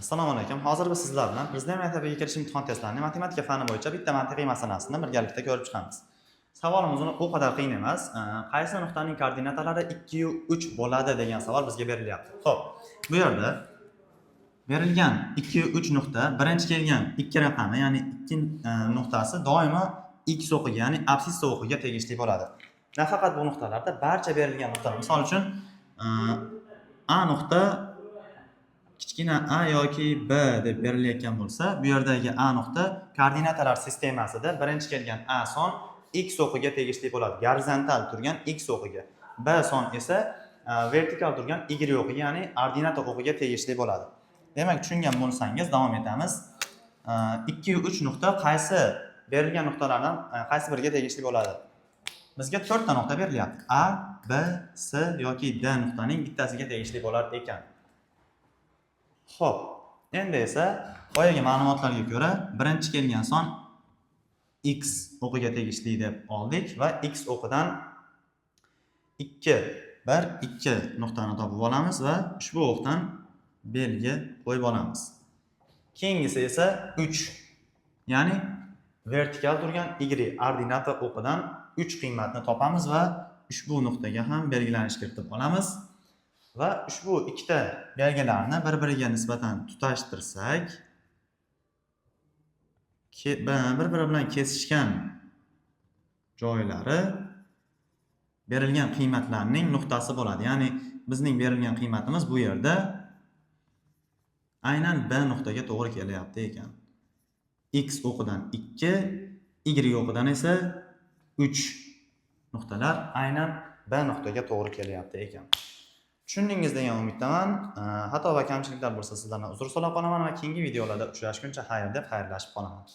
Assalomu alaykum. Hozir biz sizlar bilan Prezident maktabiga kirish imtihon testlarining matematika fani bo'yicha bitta mantiqiy masalasini birgalikda ko'rib chiqamiz. Savolimiz u qadar qiyin emas. Qaysi nuqtaning koordinatalari 2 yu 3 bo'ladi degan savol bizga berilyapti. Xo'p, bu yerda berilgan 2 yu 3 nuqta birinchi kelgan ikki raqami, ya'ni ikki nuqtasi doimo x o'qiga, ya'ni absissa o'qiga tegishli bo'ladi. Nafaqat bu nuqtalarda, barcha berilgan nuqtalar, misol uchun, A nuqta kichkina a yoki b deb berilayotgan bo'lsa, bu yerdagi a nuqta koordinatalar sistemasida birinchi kelgan a son x o'qiga tegishli bo'ladi, gorizontal turgan x o'qiga. B son esa vertikal turgan y o'qiga, ya'ni ordinata o'qiga tegishli bo'ladi. Demak, tushungan bo'lsangiz, davom etamiz. 2 3 nuqta qaysi berilgan nuqtalardan qaysi biriga tegishli bo'ladi? Bizga to'rtta nuqta berilyapti. A, B, C yoki D nuqtaning bittasiga tegishli bo'lar ekan. Xo'p, endi esa boyagi ma'lumotlarga ko'ra birinchi kelgan son x o'qiga tegishli deb oldik va x o'qidan 2, 1, 2 nuqtani topib olamiz va ushbu o'qdan belgi qo'yib olamiz. Keyingisi esa 3, ya'ni vertikal turgan y ordinata o'qidan 3 qiymatni topamiz va ushbu nuqtaga ham belgilanish kiritib olamiz. Va ushbu ikkita belgilarni bir biriga nisbatan tutashtirsak, bir biri bilan kesishgan joylari berilgan qiymatlarning nuqtasi bo'ladi. Ya'ni bizning berilgan qiymatimiz bu yerda aynan B nuqtaga to'g'ri kelyapti ekan. X o'qidan 2, Y o'qidan esa 3 nuqtalar aynan B nuqtaga to'g'ri kelyapti ekan. Tushundingiz degan umiddaman. Xato va kamchiliklar bo'lsa, sizlardan uzr so'rab qolaman va keyingi videolarda uchrashguncha xayr deb xayrlashib qolaman.